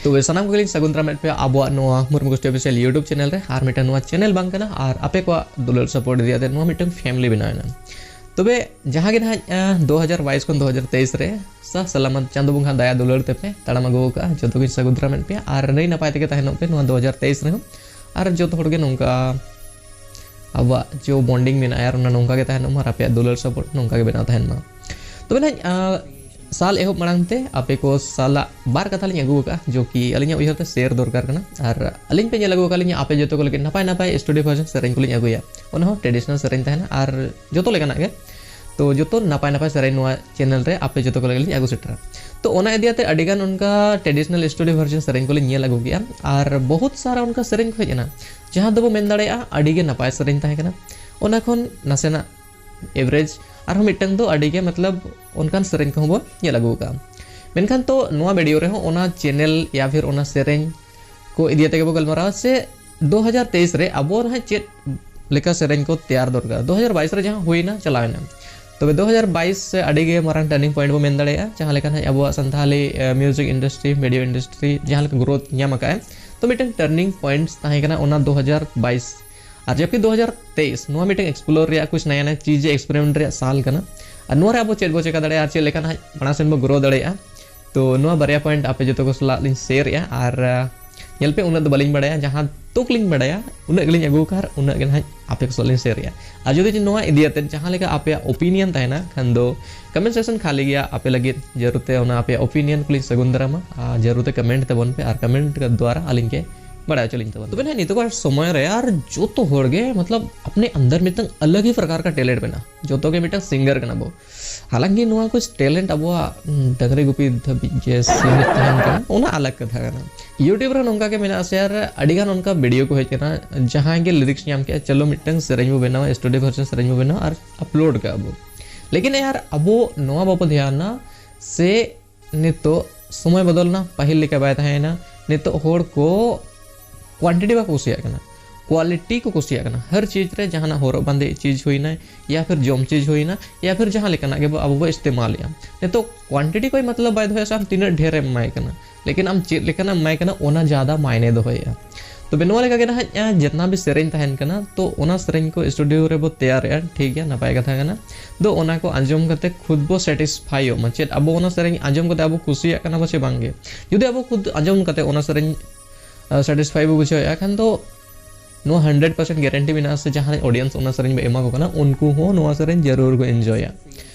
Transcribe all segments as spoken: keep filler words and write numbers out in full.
ᱛᱚᱵᱮ ᱥᱟᱱᱟᱢ ᱠᱚᱜᱮᱞᱤᱧ ᱥᱟᱹᱜᱩᱱ ᱫᱟᱨᱟᱢᱮᱫ ᱯᱮᱭᱟ ᱟᱵᱚᱣᱟᱜ ᱱᱚᱣᱟ ᱢᱩᱨᱢᱩ ᱜᱳᱥᱴᱤ ᱚᱯᱷᱤᱥᱤᱭᱟᱞ YouTube ᱪᱮᱱᱮᱞ ᱨᱮ᱾ ᱟᱨ ᱢᱤᱫᱴᱟᱝ ᱱᱚᱣᱟ ᱪᱮᱱᱮᱞ ᱵᱟᱝ ᱠᱟᱱᱟ, ᱟᱨ ᱟᱯᱮ ᱠᱚᱣᱟᱜ ᱫᱩᱞᱟᱹᱲ ᱥᱟᱯᱳᱨᱴ ᱤᱫᱤ ᱠᱟᱛᱮ ᱱᱚᱣᱟ ᱢᱤᱫᱴᱟᱝ ᱯᱷᱮᱢᱤᱞᱤ ᱵᱮᱱᱟᱣ ᱮᱱᱟ᱾ ᱛᱚᱵᱮ ᱡᱟᱦᱟᱸ ᱜᱮ ᱱᱟᱦᱟᱜ ᱫᱩ ᱦᱟᱡᱟᱨ ᱵᱟᱭᱤᱥ ᱠᱷᱚᱱ ᱫᱩ ᱦᱟᱡᱟᱨ ᱛᱮᱭᱤᱥ ᱨᱮ ᱥᱟᱦ ᱥᱟᱞᱟᱢᱟᱛ ᱪᱟᱸᱫᱳ ᱵᱚᱸᱜᱟ ᱫᱟᱭᱟ ᱫᱩᱞᱟᱹᱲ ᱛᱮᱯᱮ ᱛᱟᱲᱟᱢ ᱟᱹᱜᱩ ᱟᱠᱟᱫᱼᱟ, ᱡᱚᱛᱚ ᱜᱮᱧ ᱥᱟᱹᱜᱩᱱ ᱫᱟᱨᱟᱢᱮᱫ ᱯᱮᱭᱟ᱾ ᱟᱨ ᱱᱟᱹᱭ ᱱᱟᱯᱟᱭ ᱛᱮᱜᱮ ᱛᱟᱦᱮᱱᱚᱜ ᱯᱮ ᱱᱚᱣᱟ ᱫᱩ ᱦᱟᱡᱟᱨ ᱛᱮᱭᱤᱥ ᱨᱮᱦᱚᱸ᱾ ᱟᱨ ᱡᱚᱛᱚ ᱦᱚᱲᱜᱮ ᱱᱚᱝᱠᱟ ᱟᱵᱚᱣᱟᱜ ᱡᱮ ᱵᱚᱱᱰᱤᱝ ᱢᱮᱱᱟᱜᱼᱟ, ᱟᱨ ᱚᱱᱟ ᱱᱚᱝᱠᱟ ᱜᱮ ᱛᱟᱦᱮᱱ ᱢᱟ, ᱟᱨ ᱟᱯᱮᱭᱟᱜ ᱫᱩᱞᱟᱹᱲ ᱥᱟᱯᱳᱨᱴ ᱱᱚᱝᱠᱟ ᱜᱮ ᱵᱮᱱᱟᱣ ᱛᱟᱦᱮᱱ ᱢᱟ᱾ ᱛᱚᱵᱮ ᱱᱟᱦᱟᱜ, ᱟᱸ, ᱥᱟᱞ ᱮᱦᱚᱵ ᱢᱟᱲᱟᱝ ᱛᱮ ᱟᱯᱮ ᱠᱚ ᱥᱟᱞᱟᱜ ᱵᱟᱨ ᱠᱟᱛᱷᱟ ᱞᱤᱧ ᱟᱹᱜᱩ ᱟᱠᱟᱫᱼᱟ, ᱡᱚ ᱠᱤ ᱟᱹᱞᱤᱧᱟᱜ ᱩᱭᱦᱟᱹᱨ ᱛᱮ ᱥᱮᱭᱟᱨ ᱫᱚᱨᱠᱟᱨ ᱠᱟᱱᱟ᱾ ᱟᱨ ᱟᱹᱞᱤᱧ ᱯᱮ ᱧᱮᱞ ᱟᱹᱜᱩ ᱟᱠᱟᱫ ᱞᱤᱧᱟ ᱟᱯᱮ ᱡᱚᱛᱚ ᱠᱚ ᱞᱟᱹᱜᱤᱫ ᱱᱟᱯᱟᱭ ᱱᱟᱯᱟᱭ ᱥᱴᱩᱰᱤᱭᱳ ᱵᱷᱟᱨᱡᱚᱱ ᱥᱮᱨᱮᱧ ᱠᱚᱞᱤᱧ ᱟᱹᱜᱩᱭᱟ, ᱚᱱᱟ ᱦᱚᱸ ᱴᱨᱮᱰᱤᱥᱚᱱᱟᱞ ᱥᱮᱨᱮᱧ ᱛᱟᱦᱮᱱᱟ ᱟᱨ ᱡᱚᱛᱚ ᱞᱮᱠᱟᱱᱟᱜ ᱜᱮ᱾ ᱛᱚ ᱡᱚᱛᱚ ᱱᱟᱯᱟᱭ ᱱᱟᱯᱟᱭ ᱥᱮᱨᱮᱧ ᱱᱚᱣᱟ ᱪᱮᱱᱮᱞ ᱨᱮ ᱟᱯᱮ ᱡᱚᱛᱚ ᱠᱚ ᱞᱟᱹᱜᱤᱫ ᱞᱤᱧ ᱟᱹᱜᱩ ᱥᱮᱴᱮᱨᱟ᱾ ᱛᱚ ᱚᱱᱟ ᱤᱫᱤ ᱠᱟᱛᱮ ᱟᱹᱰᱤ ᱜᱟᱱ ᱚᱱᱠᱟ ᱴᱨᱮᱰᱤᱥᱚᱱᱟᱞ ᱥᱴᱩᱰᱤᱭᱳ ᱵᱷᱟᱨᱡᱚᱱ ᱥᱮᱨᱮᱧ ᱠᱚᱞᱤᱧ ᱧᱮᱞ ᱟᱹᱜᱩ ᱠᱮᱜᱼᱟ, ᱟᱨ ᱵᱚᱦᱩᱛ ᱥᱟᱨᱟ ᱚᱱᱠᱟ ᱥᱮᱨᱮᱧ ᱠᱚ ᱦᱮᱡ ᱮᱱᱟ, ᱡᱟᱦᱟᱸ ᱫᱚᱵᱚ ᱢᱮᱱ ᱫᱟᱲᱮᱭᱟᱜᱼᱟ ᱟᱹᱰᱤ ᱜᱮ ᱱᱟᱯᱟᱭ ᱥᱮᱨᱮᱧ ᱛᱟᱦᱮᱸ ᱠᱟᱱᱟ᱾ ᱚᱱᱟ ᱠᱷᱚᱱ ᱱᱟᱥᱮᱱᱟᱜ ᱮᱵᱷᱨᱮᱡᱽ, ᱟᱨᱦᱚᱸ ᱢᱤᱫᱴᱟᱝ ᱫᱚ ᱟᱹᱰᱤ ᱜᱮ ᱢᱚᱛᱞᱚᱵ ᱚᱱᱠᱟᱱ ᱥᱮᱨᱮᱧ ᱠᱚᱦᱚᱸ ᱵᱚ ᱧᱮᱞ ᱟᱹᱜᱩ ᱟᱠᱟᱫᱼᱟ᱾ ᱢᱮᱱᱠᱷᱟᱱ ᱛᱚ ᱱᱚᱣᱟ ᱵᱷᱤᱰᱤᱭᱳ ᱨᱮᱦᱚᱸ ᱚᱱᱟ ᱪᱮᱱᱮᱞ ᱭᱟ ᱯᱷᱤᱨ ᱚᱱᱟ ᱥᱮᱨᱮᱧ ᱠᱚ ᱤᱫᱤ ᱠᱟᱛᱮ ᱜᱮᱵᱚ ᱜᱟᱞᱢᱟᱨᱟᱣᱟ, ᱥᱮ ᱫᱩ ᱦᱟᱡᱟᱨ ᱛᱮᱭᱤᱥ ᱨᱮ ᱟᱵᱚ ᱱᱟᱦᱟᱜ ᱪᱮᱫ ᱞᱮᱠᱟ ᱥᱮᱨᱮᱧ ᱠᱚ ᱛᱮᱭᱟᱨ ᱫᱚᱨᱠᱟᱨ, ᱫᱩ ᱦᱟᱡᱟᱨ ᱵᱟᱭᱤᱥ ᱨᱮ ᱡᱟᱦᱟᱸ ᱦᱩᱭᱱᱟ ᱪᱟᱞᱟᱣᱮᱱᱟ᱾ ᱛᱚᱵᱮ ᱫᱩ ᱦᱟᱡᱟᱨ ᱵᱟᱭᱤᱥ ᱥᱮ ᱟᱹᱰᱤ ᱜᱮ ᱢᱟᱨᱟᱝ ᱴᱟᱨᱱᱤᱝ ᱯᱚᱭᱮᱱᱴ ᱵᱚ ᱢᱮᱱ ᱫᱟᱲᱮᱭᱟᱜᱼᱟ, ᱡᱟᱦᱟᱸ ᱞᱮᱠᱟ ᱱᱟᱦᱟᱜ ᱟᱵᱚᱣᱟᱜ ᱥᱟᱱᱛᱷᱟᱞᱤ, ᱮ, ᱢᱤᱭᱩᱡᱤᱠ ᱤᱱᱰᱟᱥᱴᱨᱤ, ᱵᱷᱤᱰᱤᱭᱳ ᱤᱱᱰᱟᱥᱴᱨᱤ ᱡᱟᱦᱟᱸ ᱞᱮᱠᱟ ᱜᱨᱳᱛᱷ ᱧᱟᱢ ᱟᱠᱟᱫᱼᱟ᱾ ᱛᱚ ᱢᱤᱫᱴᱟᱝ ᱴᱟᱨᱱᱤᱝ ᱯᱚᱭᱮᱱᱴ ᱛᱟᱦᱮᱸ ᱠᱟᱱᱟ ᱚᱱᱟ ᱫᱩ ᱦᱟᱡᱟᱨ ᱵᱟᱭᱤᱥ᱾ ᱟᱨ ᱡᱚᱵᱠᱤ ᱫᱩ ᱦᱟᱡᱟᱨ ᱛᱮᱭᱤᱥ ᱱᱚᱣᱟ ᱢᱤᱫᱴᱟᱝ ᱮᱠᱥᱯᱞᱳᱨ ᱨᱮᱭᱟᱜ, ᱠᱩᱪ ᱱᱟᱭᱟ ᱱᱟᱭᱟ ᱪᱤᱡᱽ ᱮᱠᱥᱯᱮᱨᱤᱢᱮᱱᱴ ᱨᱮᱭᱟᱜ ᱥᱟᱞ ᱠᱟᱱᱟ᱾ ᱟᱨ ᱱᱚᱣᱟ ᱨᱮ ᱟᱵᱚ ᱪᱮᱫ ᱵᱚ ᱪᱮᱠᱟ ᱫᱟᱲᱮᱭᱟᱜᱼᱟ ᱟᱨ ᱪᱮᱫ ᱞᱮᱠᱟ ᱱᱟᱦᱟᱜ ᱢᱟᱲᱟᱝ ᱥᱮᱱ ᱵᱚ ᱜᱨᱳ ᱫᱟᱲᱮᱭᱟᱜᱼᱟ, ᱛᱚ ᱱᱚᱣᱟ ᱵᱟᱨᱭᱟ ᱯᱚᱭᱮᱱᱴ ᱟᱯᱮ ᱡᱚᱛᱚ ᱠᱚ ᱥᱟᱞᱟᱜ ᱞᱤᱧ ᱥᱮᱭᱟᱨᱮᱜᱼᱟ᱾ ᱟᱨ, ᱟ, ᱧᱮᱞ ᱯᱮ, ᱩᱱᱟᱹᱜ ᱫᱚ ᱵᱟᱹᱞᱤᱧ ᱵᱟᱲᱟᱭᱟ, ᱡᱟᱦᱟᱸ ᱴᱩᱠ ᱞᱤᱧ ᱵᱟᱲᱟᱭᱟ ᱩᱱᱟᱹᱜ ᱜᱮᱞᱤᱧ ᱟᱹᱜᱩ ᱟᱠᱟᱫᱼᱟ ᱟᱨ ᱩᱱᱟᱹᱜ ᱜᱮ ᱱᱟᱦᱟᱜ ᱟᱯᱮ ᱠᱚ ᱥᱟᱞᱟᱜ ᱞᱤᱧ ᱥᱮᱭᱟᱨᱮᱜᱼᱟ᱾ ᱟᱨ ᱡᱩᱫᱤ ᱱᱚᱣᱟ ᱤᱫᱤ ᱠᱟᱛᱮᱫ ᱡᱟᱦᱟᱸ ᱞᱮᱠᱟ ᱟᱯᱮᱭᱟᱜ ᱚᱯᱤᱱᱤᱭᱚᱱ ᱛᱟᱦᱮᱱᱟ ᱠᱷᱟᱱ ᱫᱚ ᱠᱚᱢᱮᱱᱴ ᱥᱮᱠᱥᱚᱱ ᱠᱷᱟᱹᱞᱤ ᱜᱮᱭᱟ ᱟᱯᱮ ᱞᱟᱹᱜᱤᱫ᱾ ᱡᱟᱹᱨᱩᱲ ᱛᱮ ᱚᱱᱟ ᱟᱯᱮᱭᱟᱜ ᱚᱯᱤᱱᱤᱭᱚᱱ ᱠᱚᱞᱤᱧ ᱥᱟᱹᱜᱩᱱ ᱫᱟᱨᱟᱢᱟ, ᱟᱨ ᱡᱟᱹᱨᱩᱲ ᱛᱮ ᱠᱚᱢᱮᱱᱴ ᱛᱟᱵᱚᱱ ᱯᱮ, ᱟᱨ ᱠᱚᱢᱮᱱᱴ ᱫᱣᱟᱨᱟ ᱟᱹᱞᱤᱧ ᱜᱮ ᱵᱟᱲᱟᱭ ᱦᱚᱪᱚ ᱞᱤᱧ ᱛᱟᱵᱚᱱ᱾ ᱛᱚᱵᱮ ᱱᱟᱦᱟᱜ ᱱᱤᱛᱚᱜᱟᱜ ᱥᱚᱢᱚᱭ ᱨᱮ ᱟᱨ ᱡᱚᱛᱚ ᱦᱚᱲ ᱜᱮ ᱢᱚᱛᱞᱚᱵ ᱟᱯᱱᱮ ᱟᱱᱫᱟᱨ ᱢᱤᱫᱴᱟᱝ ᱟᱞᱟᱜᱽ ᱦᱤ ᱯᱨᱚᱠᱟᱨ ᱠᱟ ᱴᱮᱞᱮᱱᱴ ᱢᱮᱱᱟᱜᱼᱟ, ᱡᱚᱛᱚ ᱜᱮ ᱢᱤᱫᱴᱟᱝ ᱥᱤᱝᱜᱟᱨ ᱠᱟᱱᱟ ᱵᱚ᱾ ᱦᱟᱞᱟᱝᱠᱤ ᱱᱚᱣᱟ ᱠᱚ ᱴᱮᱞᱮᱱᱴ ᱟᱵᱚᱣᱟᱜ, ᱩᱸ, ᱰᱟᱹᱝᱨᱤ ᱜᱩᱯᱤ ᱫᱷᱟᱹᱵᱤᱡ ᱜᱮ ᱥᱤᱢᱤᱛ ᱛᱟᱦᱮᱱ ᱠᱟᱱᱟ, ᱚᱱᱟ ᱟᱞᱟᱜᱽ ᱠᱟᱛᱷᱟ ᱠᱟᱱᱟ᱾ YouTube ᱨᱮ ᱱᱚᱝᱠᱟ ᱜᱮ ᱢᱮᱱᱟᱜᱼᱟ ᱥᱮ, ᱟᱨ ᱟᱹᱰᱤ ᱜᱟᱱ ᱚᱱᱠᱟ ᱵᱷᱤᱰᱤᱭᱳ ᱠᱚ ᱦᱮᱡ ᱟᱠᱟᱱᱟ, ᱡᱟᱦᱟᱸᱭ ᱜᱮ ᱞᱤᱨᱤᱠᱥ ᱧᱟᱢ ᱠᱮᱜᱼᱟ, ᱪᱚᱞᱚ ᱢᱤᱫᱴᱟᱝ ᱥᱮᱨᱮᱧ ᱵᱚ ᱵᱮᱱᱟᱣᱟ, ᱥᱴᱩᱰᱤᱭᱳ ᱵᱷᱟᱨᱡᱚᱱ ᱥᱮᱨᱮᱧ ᱵᱚ ᱵᱮᱱᱟᱣᱟ ᱟᱨ ᱟᱯᱞᱳᱰ ᱠᱟᱜᱼᱟ ᱵᱚ᱾ ᱞᱮᱠᱤᱱ ᱭᱟᱨ ᱟᱵᱚ ᱱᱚᱣᱟ ᱵᱟᱵᱚ ᱫᱷᱮᱭᱟᱱᱟ ᱥᱮ ᱱᱤᱛᱚᱜ ᱥᱚᱢᱚᱭ ᱵᱚᱫᱚᱞ ᱮᱱᱟ, ᱯᱟᱹᱦᱤᱞ ᱞᱮᱠᱟ ᱵᱟᱭ ᱛᱟᱦᱮᱸᱭᱮᱱᱟ᱾ ᱱᱤᱛᱚᱜ ᱦᱚᱲ ᱠᱚ ᱠᱣᱟᱱᱴᱤᱴᱤ ᱵᱟᱠᱚ ᱠᱩᱥᱤᱭᱟᱜ ᱠᱟᱱᱟ, ᱠᱳᱣᱟᱞᱤᱴᱤ ᱠᱚ ᱠᱩᱥᱤᱭᱟᱜ ᱠᱟᱱᱟ᱾ ᱦᱟᱨ ᱪᱤᱡᱽ ᱨᱮ, ᱡᱟᱦᱟᱱᱟᱜ ᱦᱚᱨᱚᱜ ᱵᱟᱸᱫᱮ ᱪᱤᱡᱽ ᱦᱩᱭᱱᱟ, ᱭᱟ ᱯᱷᱤᱨ ᱡᱚᱢ ᱪᱤᱡᱽ ᱦᱩᱭᱱᱟ, ᱭᱟ ᱯᱷᱤᱨ ᱡᱟᱦᱟᱸ ᱞᱮᱠᱟᱱᱟᱜ ᱜᱮ ᱟᱵᱚ ᱵᱚ ᱤᱥᱛᱮᱢᱟᱞᱮᱜᱼᱟ, ᱱᱤᱛᱚᱜ ᱠᱳᱣᱟᱱᱴᱤᱴᱤ ᱠᱚᱭ ᱢᱚᱛᱞᱚᱵ ᱵᱟᱭ ᱫᱚᱦᱚᱭᱟ ᱥᱮ ᱟᱢ ᱛᱤᱱᱟᱹᱜ ᱰᱷᱮᱨᱮᱢ ᱮᱢᱟᱭ ᱠᱟᱱᱟ, ᱞᱮᱠᱤᱱ ᱟᱢ ᱪᱮᱫ ᱞᱮᱠᱟᱱᱟᱜ ᱮᱢᱟᱭ ᱠᱟᱱᱟ, ᱚᱱᱟ ᱡᱟᱫᱟ ᱢᱟᱭᱱᱮ ᱫᱚᱦᱚᱭᱮᱫᱼᱟ᱾ ᱛᱚᱵᱮ ᱱᱚᱣᱟ ᱞᱮᱠᱟ ᱜᱮ ᱱᱟᱦᱟᱜ, ᱡᱟᱦᱟᱸ ᱡᱮᱛᱱᱟ ᱵᱤ ᱥᱮᱨᱮᱧ ᱛᱟᱦᱮᱱ ᱠᱟᱱᱟ, ᱛᱚ ᱚᱱᱟ ᱥᱮᱨᱮᱧ ᱠᱚ ᱥᱴᱩᱰᱤᱭᱳ ᱨᱮᱵᱚ ᱛᱮᱭᱟᱨᱮᱜᱼᱟ, ᱴᱷᱤᱠ ᱜᱮᱭᱟ, ᱱᱟᱯᱟᱭ ᱠᱟᱛᱷᱟ ᱠᱟᱱᱟ᱾ ᱫᱚ ᱚᱱᱟ ᱠᱚ ᱟᱸᱡᱚᱢ ᱠᱟᱛᱮ ᱠᱷᱩᱫ ᱵᱚ ᱥᱮᱴᱤᱥᱯᱷᱟᱭᱚᱜ ᱢᱟ, ᱪᱮᱫ ᱟᱵᱚ ᱚᱱᱟ ᱥᱮᱨᱮᱧ ᱟᱸᱡᱚᱢ ᱠᱟᱛᱮ ᱟᱵᱚ ᱠᱩᱥᱤᱭᱟᱜ ᱠᱟᱱᱟ ᱵᱚ ᱥᱮ ᱵᱟᱝᱜᱮ᱾ ᱡᱩᱫᱤ ᱟᱵᱚ ᱠᱷᱩᱫ ᱟᱸᱡᱚᱢ ᱠᱟᱛᱮ ᱚᱱᱟ ᱥᱮᱨᱮᱧ ᱥᱮᱴᱤᱥᱯᱷᱟᱭ ᱵᱚ ᱵᱩᱡᱷᱟᱹᱣᱮᱫᱼᱟ ᱠᱷᱟᱱ ᱫᱚ ᱱᱚᱣᱟ ᱦᱟᱱᱰᱨᱮᱰ ᱯᱟᱨᱥᱮᱱᱴ ᱜᱮᱨᱮᱱᱴᱤ ᱢᱮᱱᱟᱜᱼᱟ ᱥᱮ ᱡᱟᱦᱟᱸᱭ ᱚᱰᱤᱭᱮᱱᱥ ᱚᱱᱟ ᱥᱮᱨᱮᱧ ᱵᱚ ᱮᱢᱟ ᱠᱚ ᱠᱟᱱᱟ, ᱩᱱᱠᱩ ᱦᱚᱸ ᱱᱚᱣᱟ ᱥᱮᱨᱮᱧ ᱡᱟᱹᱨᱩᱲ ᱠᱚ ᱮᱱᱡᱚᱭᱟ᱾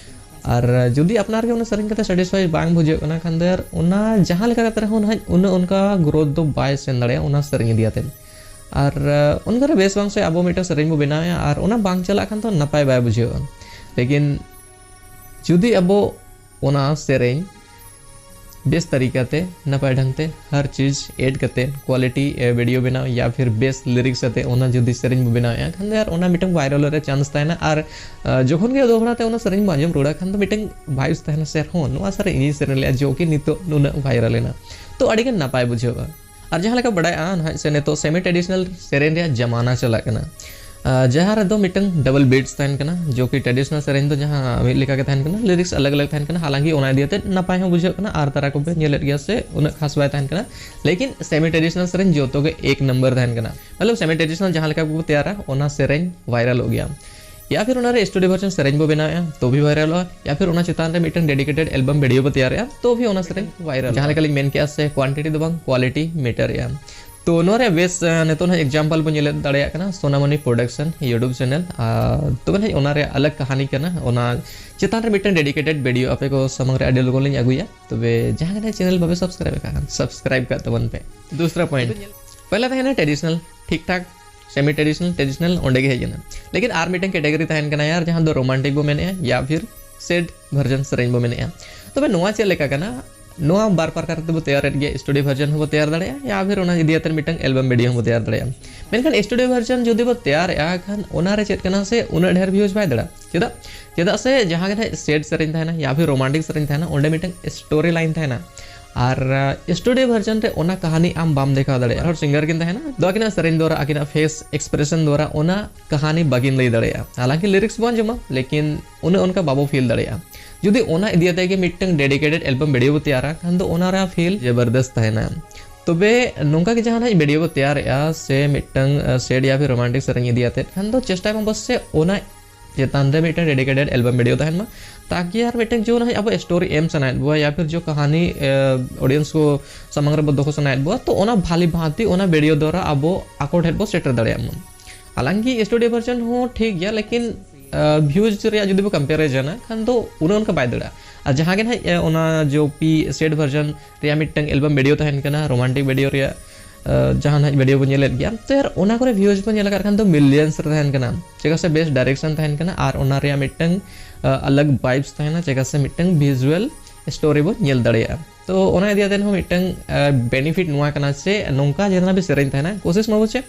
ᱟᱨ ᱡᱩᱫᱤ ᱟᱯᱱᱟᱨ ᱜᱮ ᱚᱱᱟ ᱥᱮᱨᱮᱧ ᱠᱟᱛᱮ ᱥᱮᱴᱤᱥᱯᱷᱟᱭ ᱵᱟᱝ ᱵᱩᱡᱷᱟᱹᱜ ᱠᱟᱱᱟ ᱠᱷᱟᱱ ᱫᱚ ᱭᱟᱨ, ᱚᱱᱟ ᱡᱟᱦᱟᱸ ᱞᱮᱠᱟ ᱠᱟᱛᱮ ᱨᱮᱦᱚᱸ ᱱᱟᱦᱟᱜ ᱩᱱᱟᱹᱜ ᱚᱱᱠᱟ ᱜᱨᱳᱛᱷ ᱫᱚ ᱵᱟᱭ ᱥᱮᱱ ᱫᱟᱲᱮᱭᱟᱜᱼᱟ ᱚᱱᱟ ᱥᱮᱨᱮᱧ ᱤᱫᱤ ᱠᱟᱛᱮ᱾ ᱟᱨ ᱚᱱᱠᱟ ᱨᱮ ᱵᱮᱥ ᱵᱟᱝ ᱥᱮ ᱟᱵᱚ ᱢᱤᱫᱴᱟᱝ ᱥᱮᱨᱮᱧ ᱵᱚ ᱵᱮᱱᱟᱣᱮᱫᱼᱟ ᱟᱨ ᱚᱱᱟ ᱵᱟᱝ ᱪᱟᱞᱟᱜ ᱠᱷᱟᱱ ᱫᱚ ᱱᱟᱯᱟᱭ ᱵᱟᱭ ᱵᱩᱡᱷᱟᱹᱜᱼᱟ᱾ ᱞᱮᱠᱤᱱ ᱡᱩᱫᱤ ᱟᱵᱚ ᱚᱱᱟ ᱥᱮᱨᱮᱧ ᱵᱮᱥ ᱛᱟᱹᱨᱤᱠᱟ ᱛᱮ, ᱱᱟᱯᱟᱭ ᱰᱷᱝ ᱛᱮ, ᱦᱟᱨ ᱪᱤᱡᱽ ᱮᱰ ᱠᱟᱛᱮ, ᱠᱳᱣᱟᱞᱤᱴᱤ ᱵᱷᱤᱰᱤᱭᱳ ᱵᱮᱱᱟᱣ ᱭᱟ ᱯᱷᱤᱨ ᱵᱮᱥ ᱞᱤᱨᱤᱠᱥ ᱟᱛᱮ ᱚᱱᱟ ᱡᱩᱫᱤ ᱥᱮᱨᱮᱧ ᱵᱚ ᱵᱮᱱᱟᱣᱮᱫᱼᱟ ᱠᱷᱟᱱ ᱫᱚ ᱟᱨ ᱚᱱᱟ ᱢᱤᱫᱴᱟᱝ ᱵᱷᱟᱭᱨᱟᱞ ᱨᱮ ᱪᱟᱱᱥ ᱛᱟᱦᱮᱱᱟ᱾ ᱟᱨ ᱟᱸ, ᱡᱚᱠᱷᱚᱱ ᱜᱮ ᱫᱚᱦᱲᱟ ᱛᱮ ᱚᱱᱟ ᱥᱮᱨᱮᱧ ᱵᱚ ᱟᱸᱡᱚᱢ ᱨᱩᱣᱟᱹᱲᱟ ᱠᱷᱟᱱ ᱫᱚ ᱢᱤᱫᱴᱟᱝ ᱵᱷᱟᱭᱤᱵᱥ ᱛᱟᱦᱮᱱᱟ, ᱥᱮ ᱦᱚᱸ ᱱᱚᱣᱟ ᱥᱮᱨᱮᱧ ᱤᱧᱤᱧ ᱥᱮᱨᱮᱧ ᱞᱮᱫᱼᱟ ᱡᱚ ᱠᱤ ᱱᱤᱛᱚᱜ ᱱᱩᱱᱟᱹᱜ ᱵᱷᱟᱭᱨᱟᱞ ᱮᱱᱟ᱾ ᱛᱚ ᱟᱹᱰᱤᱜᱟᱱ ᱱᱟᱯᱟᱭ ᱵᱩᱡᱷᱟᱹᱜᱼᱟ᱾ ᱟᱨ ᱡᱟᱦᱟᱸ ᱞᱮᱠᱟ ᱵᱟᱲᱟᱭᱟ ᱱᱟᱦᱟᱜ ᱥᱮ ᱱᱤᱛᱚᱜ ᱥᱮᱢᱤ ᱴᱨᱮᱰᱤᱥᱚᱱᱟᱞ ᱥᱮᱨᱮᱧ ᱨᱮᱭᱟᱜ ᱡᱟᱢᱟᱱᱟ ᱪᱟᱞᱟᱜ ᱠᱟᱱᱟ, ᱟᱨ ᱡᱟᱦᱟᱸ ᱨᱮᱫᱚ ᱢᱤᱫᱴᱟᱝ ᱰᱟᱵᱚᱞ ᱵᱤᱴᱥ ᱛᱟᱦᱮᱱ ᱠᱟᱱᱟ, ᱡᱚ ᱠᱤ ᱴᱨᱮᱰᱤᱥᱚᱱᱟᱞ ᱥᱮᱨᱮᱧ ᱫᱚ ᱡᱟᱦᱟᱸ ᱢᱤᱫ ᱞᱮᱠᱟ ᱜᱮ ᱛᱟᱦᱮᱱ ᱠᱟᱱᱟ, ᱞᱤᱨᱤᱠᱥ ᱟᱞᱟᱜᱽ ᱟᱞᱟᱜᱽ ᱛᱟᱦᱮᱱ ᱠᱟᱱᱟ᱾ ᱦᱟᱞᱟᱝᱠᱤ ᱚᱱᱟ ᱤᱫᱤ ᱠᱟᱛᱮ ᱱᱟᱯᱟᱭ ᱦᱚᱸ ᱵᱩᱡᱷᱟᱹᱜ ᱠᱟᱱᱟ ᱟᱨ ᱛᱟᱨᱟ ᱠᱚᱯᱮ ᱧᱮᱞᱮᱫ ᱜᱮᱭᱟ ᱥᱮ ᱩᱱᱟᱹᱜ ᱠᱷᱟᱥ ᱵᱟᱭ ᱛᱟᱦᱮᱱ ᱠᱟᱱᱟ᱾ ᱞᱮᱠᱤᱱ ᱥᱮᱢᱤ ᱴᱨᱮᱰᱤᱥᱚᱱᱟᱞ ᱥᱮᱨᱮᱧ ᱡᱚᱛᱚ ᱜᱮ ᱮᱠ ᱱᱟᱢᱵᱟᱨ ᱛᱟᱦᱮᱱ ᱠᱟᱱᱟ᱾ ᱢᱚᱛᱞᱚᱵ ᱥᱮᱢᱤ ᱴᱨᱮᱰᱤᱥᱚᱱᱟᱞ ᱡᱟᱦᱟᱸ ᱞᱮᱠᱟ ᱠᱚ ᱛᱮᱭᱟᱨᱟ ᱚᱱᱟ ᱥᱮᱨᱮᱧ ᱵᱷᱟᱭᱨᱟᱞᱚᱜ ᱜᱮᱭᱟ, ᱭᱟ ᱯᱷᱤᱨ ᱚᱱᱟ ᱨᱮ ᱥᱴᱩᱰᱤᱭᱳ ᱵᱷᱟᱨᱡᱚᱱ ᱥᱮᱨᱮᱧ ᱵᱚ ᱵᱮᱱᱟᱣᱮᱫᱼᱟ ᱛᱚ ᱵᱷᱤ ᱵᱷᱟᱭᱨᱟᱞᱚᱜᱼᱟ, ᱭᱟ ᱯᱷᱤᱨ ᱚᱱᱟ ᱪᱮᱛᱟᱱ ᱨᱮ ᱢᱤᱫᱴᱟᱝ ᱰᱮᱰᱤᱠᱮᱴᱮᱰ ᱮᱞᱵᱟᱢ ᱵᱷᱤᱰᱤᱭᱳ ᱵᱚ ᱛᱮᱭᱟᱨᱮᱫᱼᱟ ᱛᱚ ᱵᱷᱤ ᱚᱱᱟ ᱥᱮᱨᱮᱧ ᱵᱷᱟᱭᱨᱟᱞ᱾ ᱡᱟᱦᱟᱸ ᱞᱮᱠᱟ ᱞᱤᱧ ᱢᱮᱱ ᱠᱮᱜᱼᱟ ᱥᱮ ᱠᱳᱣᱟᱱᱴᱤᱴᱤ ᱫᱚ ᱵᱟᱝ, ᱠᱳᱣᱟᱞᱤᱴᱤ ᱢᱮᱴᱟᱨᱮᱜᱼᱟ᱾ ᱛᱚ ᱱᱚᱣᱟ ᱨᱮᱭᱟᱜ ᱵᱮᱥ, ᱟᱸ, ᱱᱤᱛᱚᱜ ᱱᱟᱦᱟᱜ ᱮᱠᱡᱟᱢᱯᱚᱞ ᱵᱚᱱ ᱧᱮᱞ ᱫᱟᱲᱮᱭᱟᱜ ᱠᱟᱱᱟ ᱥᱳᱱᱟᱢᱚᱱᱤ ᱯᱨᱚᱰᱟᱠᱥᱚᱱ ᱭᱩᱴᱩᱵᱽ ᱪᱮᱱᱮᱞ᱾ ᱟᱨ ᱛᱚᱵᱮ ᱱᱟᱦᱟᱜ ᱚᱱᱟ ᱨᱮᱭᱟᱜ ᱟᱞᱟᱜᱽ ᱠᱟᱹᱦᱱᱤ ᱠᱟᱱᱟ, ᱚᱱᱟ ᱪᱮᱛᱟᱱ ᱨᱮ ᱢᱤᱫᱴᱟᱝ ᱰᱮᱰᱤᱠᱮᱴᱮᱰ ᱵᱷᱤᱰᱤᱭᱳ ᱟᱯᱮ ᱠᱚ ᱥᱟᱢᱟᱝ ᱨᱮ ᱟᱹᱰᱤ ᱞᱚᱜᱚᱱ ᱞᱤᱧ ᱟᱹᱜᱩᱭᱟ᱾ ᱛᱚᱵᱮ ᱡᱟᱦᱟᱸ ᱠᱟᱱᱟ ᱪᱮᱱᱮᱞ ᱵᱟᱯᱮ ᱥᱟᱵᱥᱠᱨᱟᱭᱤᱵ ᱟᱠᱟᱫ ᱠᱷᱟᱱ ᱥᱟᱵᱥᱠᱨᱟᱭᱤᱵ ᱠᱟᱜ ᱛᱟᱵᱚᱱ ᱯᱮ᱾ ᱫᱩᱥᱨᱟ ᱯᱚᱭᱮᱱᱴ, ᱯᱚᱭᱞᱟ ᱛᱟᱦᱮᱱᱟ ᱴᱨᱮᱰᱤᱥᱚᱱᱟᱞ, ᱴᱷᱤᱠ ᱴᱷᱟᱠ ᱥᱮᱢᱤ ᱴᱨᱮᱰᱤᱥᱚᱱᱟᱞ, ᱴᱨᱮᱰᱤᱥᱚᱱᱟᱞ ᱚᱸᱰᱮ ᱜᱮ ᱦᱮᱡ ᱮᱱᱟ᱾ ᱞᱮᱠᱤᱱ ᱟᱨ ᱢᱤᱫᱴᱟᱝ ᱠᱮᱴᱟᱜᱚᱨᱤ ᱛᱟᱦᱮᱱ ᱠᱟᱱᱟ ᱭᱟᱨ, ᱡᱟᱦᱟᱸ ᱫᱚ ᱨᱳᱢᱟᱱᱴᱤᱠ ᱵᱚ ᱢᱮᱱᱮᱜᱼᱟ ᱭᱟ ᱯᱷᱤᱨ ᱥᱮᱰ ᱵᱷᱟᱨᱡᱚᱱ ᱥᱮᱨᱮᱧ ᱵᱚ ᱢᱮᱱᱮᱜᱼᱟ᱾ ᱛᱚᱵᱮ ᱱᱚᱣᱟ ᱪᱮᱫ ᱞᱮᱠᱟ ᱠᱟᱱᱟ? ᱱᱚᱣᱟ ᱵᱟᱨ ᱯᱨᱚᱠᱟᱨ ᱛᱮᱵᱚ ᱛᱮᱭᱟᱨᱮᱫ ᱜᱮᱭᱟ, ᱥᱴᱩᱰᱤᱭᱳ ᱵᱷᱟᱨᱡᱚᱱ ᱦᱚᱸᱵᱚ ᱛᱮᱭᱟᱨ ᱫᱟᱲᱮᱭᱟᱜᱼᱟ ᱭᱟ ᱯᱷᱤᱨ ᱚᱱᱟ ᱤᱫᱤ ᱠᱟᱛᱮ ᱢᱤᱫᱴᱟᱝ ᱮᱞᱵᱟᱢ ᱵᱷᱤᱰᱤᱭᱳ ᱦᱚᱸᱵᱚ ᱛᱮᱭᱟᱨ ᱫᱟᱲᱮᱭᱟᱜᱼᱟ᱾ ᱢᱮᱱᱠᱷᱟᱱ ᱥᱴᱩᱰᱤᱭᱳ ᱵᱷᱟᱨᱡᱚᱱ ᱡᱩᱫᱤ ᱵᱚ ᱛᱮᱭᱟᱨᱮᱜᱼᱟ ᱠᱷᱟᱱ ᱚᱱᱟ ᱨᱮ ᱪᱮᱫ ᱠᱟᱱᱟ ᱥᱮ ᱩᱱᱟᱹᱜ ᱰᱷᱮᱨ ᱵᱷᱤᱭᱩᱡᱽ ᱵᱟᱭ ᱫᱟᱲᱮᱭᱟᱜᱼᱟ᱾ ᱪᱮᱫᱟᱜ? ᱪᱮᱫᱟᱜ ᱥᱮ ᱡᱟᱦᱟᱸ ᱜᱮ ᱱᱟᱦᱟᱜ ᱥᱮᱰ ᱥᱮᱨᱮᱧ ᱛᱟᱦᱮᱱᱟ ᱭᱟ ᱯᱷᱤᱨ ᱨᱳᱢᱟᱱᱴᱤᱠ ᱥᱮᱨᱮᱧ ᱛᱟᱦᱮᱱᱟ, ᱚᱸᱰᱮ ᱢᱤᱫᱴᱟᱝ ᱥᱴᱳᱨᱤ ᱞᱟᱭᱤᱱ ᱛᱟᱦᱮᱱᱟ᱾ ᱟᱨ ᱥᱴᱩᱰᱤᱭᱳ ᱵᱷᱟᱨᱡᱚᱱ ᱨᱮ ᱚᱱᱟ ᱠᱟᱹᱦᱱᱤ ᱟᱢ ᱵᱟᱢ ᱫᱮᱠᱷᱟᱣ ᱫᱟᱲᱮᱭᱟᱜᱼᱟ᱾ ᱦᱚᱲ ᱥᱤᱝᱜᱟᱨ ᱠᱤᱱ ᱛᱟᱦᱮᱱᱟ, ᱫᱚ ᱟᱹᱠᱤᱱᱟᱜ ᱥᱮᱨᱮᱧ ᱫᱣᱟᱨᱟ, ᱟᱹᱠᱤᱱᱟᱜ ᱯᱷᱮᱥ ᱮᱠᱥᱯᱨᱮᱥᱚᱱ ᱫᱣᱟᱨᱟ ᱚᱱᱟ ᱠᱟᱹᱦᱱᱤ ᱵᱟᱹᱠᱤᱱ ᱞᱟᱹᱭ ᱫᱟᱲᱮᱭᱟᱜᱼᱟ᱾ ᱦᱟᱞᱟᱝᱠᱤ ᱞᱤᱨᱤᱠᱥ ᱵᱚᱱ ᱟᱸᱡᱚᱢᱟ, ᱞᱮᱠᱤᱱ ᱩᱱᱟᱹᱜ ᱚᱱᱠᱟ ᱵᱟᱵᱚ ᱯᱷᱤᱞ ᱫᱟᱲᱮᱭᱟᱜᱼᱟ᱾ ᱡᱩᱫᱤ ᱚᱱᱟ ᱤᱫᱤ ᱠᱟᱛᱮ ᱜᱮ ᱢᱤᱫᱴᱟᱝ ᱰᱮᱰᱤᱠᱮᱴᱮᱰ ᱮᱞᱵᱟᱢ ᱵᱷᱤᱰᱤᱭᱳ ᱵᱚ ᱛᱮᱭᱟᱨᱟ, ᱠᱷᱟᱱ ᱫᱚ ᱚᱱᱟ ᱨᱮᱭᱟᱜ ᱯᱷᱤᱞ ᱡᱚᱵᱚᱨᱫᱚᱥᱛ ᱛᱟᱦᱮᱱᱟ᱾ ᱛᱚᱵᱮ ᱱᱚᱝᱠᱟ ᱜᱮ ᱡᱟᱦᱟᱸ ᱱᱟᱜ ᱵᱷᱤᱰᱤᱭᱳ ᱵᱚ ᱛᱮᱭᱟᱨᱮᱜᱼᱟ ᱥᱮ ᱢᱤᱫᱴᱟᱝ ᱥᱮᱰ ᱭᱟ ᱯᱷᱤᱨ ᱨᱳᱢᱟᱱᱴᱤᱠ ᱥᱮᱨᱮᱧ ᱤᱫᱤ ᱠᱟᱛᱮ, ᱠᱷᱟᱱ ᱫᱚ ᱪᱮᱥᱴᱟᱭ ᱢᱟ ᱵᱚᱥ ᱥᱮ ᱚᱱᱟ ᱪᱮᱛᱟᱱ ᱨᱮ ᱢᱤᱫᱴᱟᱝ ᱰᱮᱰᱤᱠᱮᱴᱮᱰ ᱮᱞᱵᱟᱢ ᱵᱷᱤᱰᱤᱭᱳ ᱛᱟᱦᱮᱱ ᱢᱟ, ᱛᱟᱠᱤ ᱟᱨ ᱢᱤᱫᱴᱟᱝ ᱡᱮ ᱚᱱᱟ ᱟᱵᱚ ᱥᱴᱳᱨᱤ ᱮᱢ ᱥᱟᱱᱟᱭᱮᱫ ᱵᱚᱱᱟ ᱭᱟ ᱯᱷᱤᱨ ᱡᱚ ᱠᱟᱹᱦᱱᱤ ᱚᱰᱤᱭᱮᱱᱥ ᱠᱚ ᱥᱟᱢᱟᱝ ᱨᱮᱵᱚ ᱫᱚᱦᱚ ᱥᱟᱱᱟᱭᱮᱫ ᱵᱚᱱᱟ, ᱛᱚ ᱚᱱᱟ ᱵᱷᱟᱞᱤ ᱵᱷᱟᱱᱛᱤ ᱚᱱᱟ ᱵᱷᱤᱰᱤᱭᱳ ᱫᱣᱟᱨᱟ ᱟᱵᱚ ᱟᱠᱚ ᱴᱷᱮᱱ ᱵᱚ ᱥᱮᱴᱮᱨ ᱫᱟᱲᱮᱭᱟᱜ ᱢᱟ᱾ ᱦᱟᱞᱟᱝᱠᱤ ᱥᱴᱩᱰᱤᱭᱳ ᱵᱷᱟᱨᱡᱚᱱ ᱦᱚᱸ ᱴᱷᱤᱠ ᱜᱮᱭᱟ, ᱞᱮᱠᱤᱱ ᱵᱷᱤᱭᱩᱡᱽ ᱨᱮᱭᱟᱜ ᱡᱩᱫᱤ ᱵᱚ ᱠᱚᱢᱯᱮᱭᱟᱨ ᱡᱟᱱᱟ, ᱠᱷᱟᱱ ᱫᱚ ᱩᱱᱟᱹᱜ ᱚᱱᱠᱟ ᱵᱟᱭ ᱫᱟᱹᱲᱟ᱾ ᱟᱨ ᱡᱟᱦᱟᱸ ᱜᱮ ᱱᱟᱦᱟᱜ ᱚᱱᱟ ᱡᱚ ᱯᱤ ᱥᱮᱰ ᱵᱷᱟᱨᱡᱚᱱ ᱨᱮᱭᱟᱜ ᱢᱤᱫᱴᱟᱝ ᱮᱞᱵᱟᱢ ᱵᱷᱤᱰᱤᱭᱳ ᱛᱟᱦᱮᱱ ᱠᱟᱱᱟ, ᱨᱳᱢᱟᱱᱴᱤᱠ ᱵᱷᱤᱰᱤᱭᱳ ᱨᱮᱭᱟᱜ ᱡᱟᱦᱟᱸ ᱱᱟᱦᱟᱜ ᱵᱷᱤᱰᱤᱭᱳ ᱵᱚ ᱧᱮᱞᱮᱫ ᱜᱮᱭᱟ, ᱛᱚ ᱭᱟᱨ ᱚᱱᱟ ᱠᱚᱨᱮ ᱵᱷᱤᱭᱩᱡᱽ ᱵᱚ ᱧᱮᱞ ᱟᱠᱟᱫ ᱠᱷᱟᱱ ᱫᱚ ᱢᱤᱞᱤᱭᱚᱱᱥ ᱨᱮ ᱛᱟᱦᱮᱱ ᱠᱟᱱᱟ᱾ ᱪᱮᱫᱟᱜ ᱥᱮ ᱵᱮᱥ ᱰᱟᱭᱨᱮᱠᱥᱚᱱ ᱛᱟᱦᱮᱱ ᱠᱟᱱᱟ ᱟᱨ ᱚᱱᱟ ᱨᱮᱭᱟᱜ ᱢᱤᱫᱴᱟᱝ ᱟᱞᱟᱜᱽ ᱵᱷᱟᱭᱤᱵᱽᱥ ᱛᱟᱦᱮᱱᱟ, ᱪᱮᱫᱟᱜ ᱥᱮ ᱢᱤᱫᱴᱟᱝ ᱵᱷᱤᱡᱩᱣᱟᱞ ᱥᱴᱳᱨᱤ ᱵᱚ ᱧᱮᱞ ᱫᱟᱲᱮᱭᱟᱜᱼᱟ᱾ ᱛᱚ ᱚᱱᱟ ᱤᱫᱤ ᱠᱟᱛᱮ ᱦᱚᱸ ᱢᱤᱫᱴᱟᱝ ᱵᱮᱱᱤᱯᱷᱤᱴ ᱱᱚᱣᱟ ᱠᱟᱱᱟ ᱥᱮ ᱱᱚᱝᱠᱟ ᱡᱟᱦᱟᱸ ᱱᱟᱜ ᱥᱮᱨᱮᱧ ᱛᱟᱦᱮᱱᱟ, ᱠᱳᱥᱤᱥ ᱢᱟᱵᱚ ᱪᱮ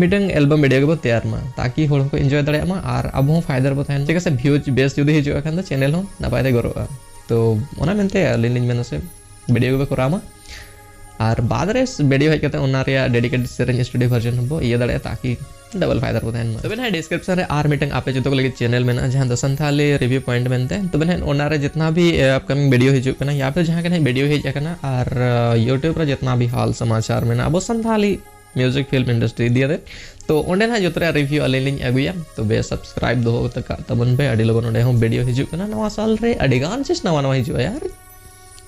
ᱢᱤᱫᱴᱟᱝ ᱮᱞᱵᱟᱢ ᱵᱷᱤᱰᱤᱭᱳ ᱜᱮᱵᱚ ᱛᱮᱭᱟᱨ ᱢᱟ, ᱛᱟᱠᱤ ᱦᱚᱲ ᱦᱚᱸᱠᱚ ᱮᱱᱡᱚᱭ ᱫᱟᱲᱮᱭᱟᱜ ᱢᱟ ᱟᱨ ᱟᱵᱚ ᱦᱚᱸ ᱯᱷᱟᱭᱫᱟ ᱨᱮᱵᱚ ᱛᱟᱦᱮᱱ᱾ ᱪᱮᱫᱟᱜ ᱥᱮ ᱵᱷᱤᱭᱩᱡᱽ ᱵᱮᱥ ᱡᱩᱫᱤ ᱦᱤᱡᱩᱜᱼᱟ ᱠᱷᱟᱱ ᱫᱚ ᱪᱮᱱᱮᱞ ᱦᱚᱸ ᱱᱟᱯᱟᱭ ᱛᱮ ᱜᱨᱳᱜᱼᱟ᱾ ᱛᱚ ᱚᱱᱟ ᱢᱮᱱᱛᱮ ᱟᱹᱞᱤᱧ ᱞᱤᱧ ᱢᱮᱱᱟ ᱥᱮ ᱵᱷᱤᱰᱤᱭᱳ ᱜᱮᱵᱚ ᱠᱚᱨᱟᱣ ᱢᱟ᱾ ᱟᱨ ᱵᱟᱫᱽ ᱨᱮ ᱵᱷᱤᱰᱤᱭᱳ ᱦᱮᱡ ᱠᱟᱛᱮ ᱚᱱᱟ ᱨᱮᱭᱟᱜ ᱰᱮᱰᱤᱠᱮᱴᱮᱰ ᱥᱮᱨᱮᱧ ᱥᱴᱩᱰᱤᱭᱳ ᱵᱷᱟᱨᱡᱚᱱ ᱦᱚᱸᱵᱚ ᱤᱭᱟᱹ ᱫᱟᱲᱮᱭᱟᱜᱼᱟ, ᱛᱟᱠᱤ ᱰᱚᱵᱚᱞ ᱯᱷᱟᱭᱫᱟ ᱨᱮᱵᱚ ᱛᱟᱦᱮᱱ ᱢᱟ᱾ ᱛᱚᱵᱮ ᱱᱟᱦᱟᱜ ᱰᱤᱥᱠᱨᱤᱯᱥᱚᱱ ᱨᱮ ᱟᱨ ᱢᱤᱫᱴᱟᱝ ᱟᱯᱮ ᱡᱚᱛᱚ ᱠᱚ ᱞᱟᱹᱜᱤᱫ ᱪᱮᱱᱮᱞ ᱢᱮᱱᱟᱜᱼᱟ, ᱡᱟᱦᱟᱸ ᱫᱚ ᱥᱟᱱᱛᱷᱟᱞᱤ ᱨᱤᱵᱷᱤᱭᱩ ᱯᱚᱭᱮᱱᱴ ᱢᱮᱱᱛᱮ᱾ ᱛᱚᱵᱮ ᱱᱟᱦᱟᱜ ᱚᱱᱟ ᱨᱮ ᱡᱤᱛᱱᱟ ᱵᱷᱤ ᱟᱯᱠᱟᱢᱤᱝ ᱵᱷᱤᱰᱤᱭᱳ ᱦᱤᱡᱩᱜ ᱠᱟᱱᱟ ᱭᱟ ᱯᱷᱤᱨ ᱡᱟᱦᱟᱸ ᱜᱮ ᱱᱟᱦᱟᱜ ᱵᱷᱤᱰᱤᱭᱳ ᱦᱮᱡ ᱟᱠᱟᱱᱟ ᱟᱨ ᱭᱩᱴᱩᱵᱽ ᱨᱮ ᱡᱤᱛᱱᱟ ᱵᱷᱤ ᱦᱟᱞ ᱥᱚᱢᱟᱪᱟᱨ ᱢᱮᱱᱟᱜᱼᱟ ᱟᱵᱚ ᱥᱟᱱᱛᱷᱟᱞᱤ ᱢᱤᱭᱩᱡᱤᱠ ᱯᱷᱤᱞᱢ ᱤᱱᱰᱟᱥᱴᱨᱤ ᱤᱫᱤ ᱠᱟᱛᱮ, ᱛᱚ ᱚᱸᱰᱮ ᱱᱟᱦᱟᱜ ᱡᱚᱛᱚ ᱨᱮᱭᱟᱜ ᱨᱤᱵᱷᱤᱭᱩ ᱟᱹᱞᱤᱧ ᱞᱤᱧ ᱟᱹᱜᱩᱭᱟ᱾ ᱛᱚᱵᱮ ᱥᱟᱵᱥᱠᱨᱟᱭᱤᱵ ᱫᱚᱦᱚ ᱠᱟᱜ ᱛᱟᱵᱚᱱ ᱯᱮ, ᱟᱹᱰᱤ ᱞᱚᱜᱚᱱ ᱚᱸᱰᱮ ᱦᱚᱸ ᱵᱷᱤᱰᱤᱭᱳ ᱦᱤᱡᱩᱜ ᱠᱟᱱᱟ᱾ ᱱᱟᱣᱟ ᱥᱟᱞ ᱨᱮ ᱟᱹᱰᱤ ᱜᱟᱱ ᱪᱮᱥ ᱱᱟᱣᱟ ᱱᱟᱣᱟ ᱦᱤᱡᱩᱜᱼᱟ ᱭᱟᱨ,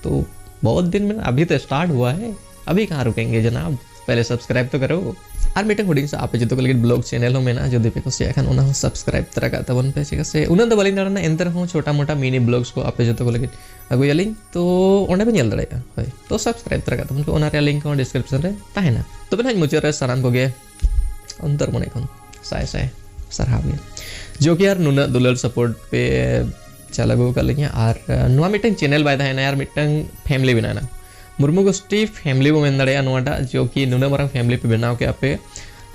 ᱛᱚ ᱵᱚᱦᱩᱛ ᱫᱤᱱ ᱢᱮᱱᱟᱜᱼᱟ, ᱟᱵᱷᱤ ᱛᱚ ᱥᱴᱟᱨᱴ ᱦᱩᱣᱟ ᱦᱮ, ᱟᱵᱷᱤ ᱠᱟᱦᱟᱸ ᱨᱩᱠᱮᱝᱜᱮ ᱡᱟᱱᱟᱵ, ᱯᱮᱦᱞᱮ ᱥᱟᱵᱥᱠᱨᱟᱭᱤᱵ ᱛᱚ ᱠᱟᱨᱳ᱾ ᱟᱨ ᱢᱤᱫᱴᱟᱝ ᱦᱩᱰᱤᱧ ᱥᱟ ᱟᱯᱮ ᱡᱚᱛᱚ ᱠᱚ ᱞᱟᱹᱜᱤᱫ ᱵᱞᱚᱜ ᱪᱮᱱᱮᱞ ᱦᱚᱸ ᱢᱮᱱᱟᱜᱼᱟ, ᱡᱩᱫᱤ ᱯᱮ ᱠᱩᱥᱤᱭᱟᱜ ᱠᱷᱟᱱ ᱚᱱᱟ ᱦᱚᱸ ᱥᱟᱵᱥᱠᱨᱟᱭᱤᱵ ᱛᱚᱨᱟ ᱠᱟᱜ ᱛᱟᱵᱚᱱ ᱯᱮ᱾ ᱪᱮᱫᱟᱜ ᱥᱮ ᱩᱱᱟᱹᱜ ᱫᱚ ᱵᱟᱹᱞᱤᱧ ᱫᱟᱬᱟᱱᱟ, ᱮᱱᱛᱮ ᱨᱮᱦᱚᱸ ᱪᱷᱳᱴᱟ ᱢᱳᱴᱟ ᱢᱤᱱᱤ ᱵᱞᱚᱜᱥ ᱠᱚ ᱟᱯᱮ ᱡᱚᱛᱚ ᱠᱚ ᱞᱟᱹᱜᱤᱫ ᱟᱹᱜᱩᱭᱟᱞᱤᱧ, ᱛᱚ ᱚᱸᱰᱮ ᱯᱮ ᱧᱮᱞ ᱫᱟᱲᱮᱭᱟᱜᱼᱟ᱾ ᱦᱳᱭ, ᱛᱚ ᱥᱟᱵᱥᱠᱨᱟᱭᱤᱵ ᱛᱚᱨᱟ ᱠᱟᱜ ᱛᱟᱵᱚᱱ ᱯᱮ, ᱚᱱᱟ ᱨᱮᱭᱟᱜ ᱞᱤᱝᱠ ᱦᱚᱸ ᱰᱤᱥᱠᱨᱤᱯᱥᱚᱱ ᱨᱮ ᱛᱟᱦᱮᱱᱟ᱾ ᱛᱚᱵᱮ ᱱᱟᱦᱟᱜ ᱢᱩᱪᱟᱹᱫ ᱨᱮ ᱥᱟᱱᱟᱢ ᱠᱚᱜᱮ ᱚᱱᱛᱚᱨ ᱢᱚᱱᱮ ᱠᱷᱚᱱ ᱥᱟᱭ ᱥᱟᱭ ᱥᱟᱨᱦᱟᱣ ᱜᱮ, ᱡᱚ ᱠᱤ ᱟᱨ ᱱᱩᱱᱟᱹᱜ ᱫᱩᱞᱟᱹᱲ ᱥᱟᱯᱳᱨᱴ ᱯᱮ ᱪᱟᱞ ᱟᱹᱜᱩ ᱟᱠᱟᱫ ᱞᱤᱧᱟ᱾ ᱟᱨ ᱱᱚᱣᱟ ᱢᱤᱫᱴᱟᱝ ᱪᱮᱱᱮᱞ ᱵᱟᱭ ᱛᱟᱦᱮᱱᱟ, ᱟᱨ ᱢᱤᱫᱴᱟᱝ ᱯᱷᱮᱢᱤᱞᱤ ᱵᱮᱱᱟᱣ ᱮᱱᱟ, ᱢᱩᱨᱢᱩ ᱜᱳᱥᱴᱤ ᱯᱷᱮᱢᱤᱞᱤ ᱵᱚ ᱢᱮᱱ ᱫᱟᱲᱮᱭᱟᱜᱼᱟ ᱱᱚᱣᱟᱴᱟᱜ, ᱡᱚ ᱠᱤ ᱱᱩᱱᱟᱹᱜ ᱢᱟᱨᱟᱝ ᱯᱷᱮᱢᱤᱞᱤ ᱯᱮ ᱵᱮᱱᱟᱣ ᱠᱮᱫᱼᱟ ᱯᱮ᱾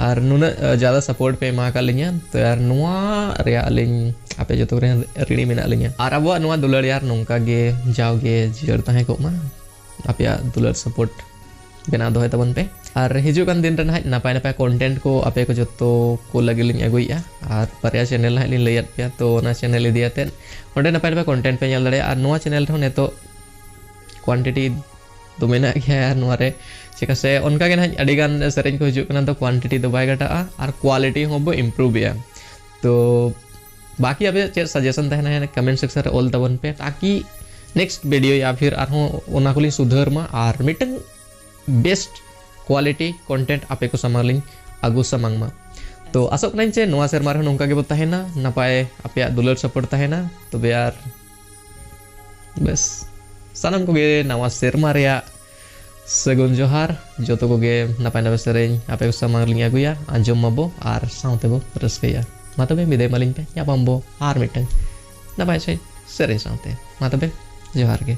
ᱟᱨ ᱱᱩᱱᱟᱹᱜ ᱡᱟᱫᱟ ᱥᱟᱯᱳᱨᱴ ᱯᱮ ᱮᱢᱟ ᱟᱠᱟᱫ ᱞᱤᱧᱟ, ᱛᱚ ᱟᱨ ᱱᱚᱣᱟ ᱨᱮᱭᱟᱜ ᱟᱹᱞᱤᱧ ᱟᱯᱮ ᱡᱚᱛᱚ ᱠᱚᱨᱮᱱ ᱨᱤᱲᱤ ᱢᱮᱱᱟᱜ ᱞᱤᱧᱟ᱾ ᱟᱨ ᱟᱵᱚᱣᱟᱜ ᱱᱚᱣᱟ ᱫᱩᱞᱟᱹᱲ ᱭᱟᱨ ᱱᱚᱝᱠᱟ ᱜᱮ ᱡᱟᱣ ᱜᱮ ᱡᱤᱭᱟᱹᱲ ᱛᱟᱦᱮᱸ ᱠᱚᱜ ᱢᱟ᱾ ᱟᱯᱮᱭᱟᱜ ᱫᱩᱞᱟᱹᱲ ᱥᱟᱯᱳᱨᱴ ᱵᱮᱱᱟᱣ ᱫᱚᱦᱚᱭ ᱛᱟᱵᱚᱱ ᱯᱮ᱾ ᱟᱨ ᱦᱤᱡᱩᱜ ᱠᱟᱱ ᱫᱤᱱ ᱨᱮ ᱱᱟᱦᱟᱜ ᱱᱟᱯᱟᱭ ᱱᱟᱯᱟᱭ ᱠᱚᱱᱴᱮᱱᱴ ᱠᱚ ᱟᱯᱮ ᱠᱚ ᱡᱚᱛᱚ ᱠᱚ ᱞᱟᱹᱜᱤᱫ ᱞᱤᱧ ᱟᱹᱜᱩᱭᱮᱫᱼᱟ᱾ ᱟᱨ ᱵᱟᱨᱭᱟ ᱪᱮᱱᱮᱞ ᱱᱟᱦᱟᱜ ᱞᱤᱧ ᱞᱟᱹᱭᱟᱫ ᱯᱮᱭᱟ, ᱛᱚ ᱚᱱᱟ ᱪᱮᱱᱮᱞ ᱤᱫᱤ ᱠᱟᱛᱮᱫ ᱚᱸᱰᱮ ᱱᱟᱯᱟᱭ ᱱᱟᱯᱟᱭ ᱠᱚᱱᱴᱮᱱᱴ ᱯᱮ ᱧᱮᱞ ᱫᱟᱲᱮᱭᱟᱜᱼᱟ᱾ ᱟᱨ ᱱᱚᱣᱟ ᱪᱮᱱᱮᱞ ᱨᱮᱦᱚᱸ ᱱᱤᱛᱚᱜ ᱠᱣᱟᱱᱴᱤᱴᱤ ᱫᱚ ᱢᱮᱱᱟᱜ ᱜᱮᱭᱟ᱾ ᱟᱨ ᱱᱚᱣᱟ ᱨᱮ ᱪᱮᱠᱟ ᱥᱮ ᱚᱱᱠᱟ ᱜᱮ ᱱᱟᱦᱟᱜ ᱟᱹᱰᱤ ᱜᱟᱱ ᱥᱮᱨᱮᱧ ᱠᱚ ᱦᱤᱡᱩᱜ ᱠᱟᱱᱟ, ᱫᱚ ᱠᱣᱟᱱᱴᱤᱴᱤ ᱫᱚ ᱵᱟᱭ ᱜᱷᱟᱴᱟᱜᱼᱟ ᱟᱨ ᱠᱣᱟᱞᱤᱴᱤ ᱦᱚᱸ ᱵᱚ ᱤᱢᱯᱨᱩᱵᱷ ᱮᱜᱼᱟ᱾ ᱛᱚ ᱵᱟᱠᱤ ᱟᱯᱮᱭᱟᱜ ᱪᱮᱫ ᱥᱟᱡᱮᱥᱚᱱ ᱛᱟᱦᱮᱱᱟ, ᱠᱚᱢᱮᱱᱴ ᱥᱮᱠᱥᱚᱱ ᱨᱮ ᱚᱞ ᱛᱟᱵᱚᱱ ᱯᱮ, ᱛᱟᱠᱤ ᱱᱮᱠᱥᱴ ᱵᱷᱤᱰᱤᱭᱳ ᱭᱟ ᱯᱷᱤᱨ ᱟᱨᱦᱚᱸ ᱚᱱᱟ ᱠᱚᱞᱤᱧ ᱥᱩᱫᱷᱟᱹᱨ ᱢᱟ ᱟᱨ ᱢᱤᱫᱴᱟᱝ ᱵᱮᱥᱴ ᱠᱣᱟᱞᱤᱴᱤ ᱠᱚᱱᱴᱮᱱᱴ ᱟᱯᱮ ᱠᱚ ᱥᱟᱢᱟᱝ ᱞᱤᱧ ᱟᱹᱜᱩ ᱥᱟᱢᱟᱝ ᱢᱟ᱾ ᱛᱚ ᱟᱥᱚᱜ ᱠᱟᱹᱱᱟᱹᱧ ᱡᱮ ᱱᱚᱣᱟ ᱥᱮᱨᱢᱟ ᱨᱮᱦᱚᱸ ᱱᱚᱝᱠᱟ ᱜᱮᱵᱚ ᱛᱟᱦᱮᱱᱟ, ᱱᱟᱯᱟᱭ ᱟᱯᱮᱭᱟᱜ ᱫᱩᱞᱟᱹᱲ ᱥᱟᱯᱳᱨᱴ ᱛᱟᱦᱮᱱᱟ᱾ ᱛᱚᱵᱮ ᱟᱨ ᱵᱮᱥ, ᱥᱟᱱᱟᱢ ᱠᱚᱜᱮ ᱱᱟᱣᱟ ᱥᱮᱨᱢᱟ ᱨᱮᱭᱟᱜ ᱥᱟᱹᱜᱩᱱ ᱡᱚᱦᱟᱨ᱾ ᱡᱚᱛᱚ ᱠᱚᱜᱮ ᱱᱟᱯᱟᱭ ᱱᱟᱯᱟᱭ ᱥᱮᱨᱮᱧ ᱟᱯᱮ ᱠᱚ ᱥᱟᱢᱟᱝ ᱨᱮᱞᱤᱧ ᱟᱹᱜᱩᱭᱟ, ᱟᱸᱡᱚᱢ ᱢᱟᱵᱚ ᱟᱨ ᱥᱟᱶᱛᱮ ᱵᱚ ᱨᱟᱹᱥᱠᱟᱹᱭᱟ᱾ ᱢᱟ ᱛᱚᱵᱮ ᱵᱤᱫᱟᱹᱭ ᱢᱟᱞᱤᱧ ᱯᱮ, ᱧᱟᱯᱟᱢ ᱵᱚ ᱟᱨ ᱢᱤᱫᱴᱟᱝ ᱱᱟᱯᱟᱭ ᱥᱮ ᱥᱮᱨᱮᱧ ᱥᱟᱶᱛᱮ᱾ ᱢᱟ ᱛᱚᱵᱮ ᱡᱚᱦᱟᱨ ᱜᱮ᱾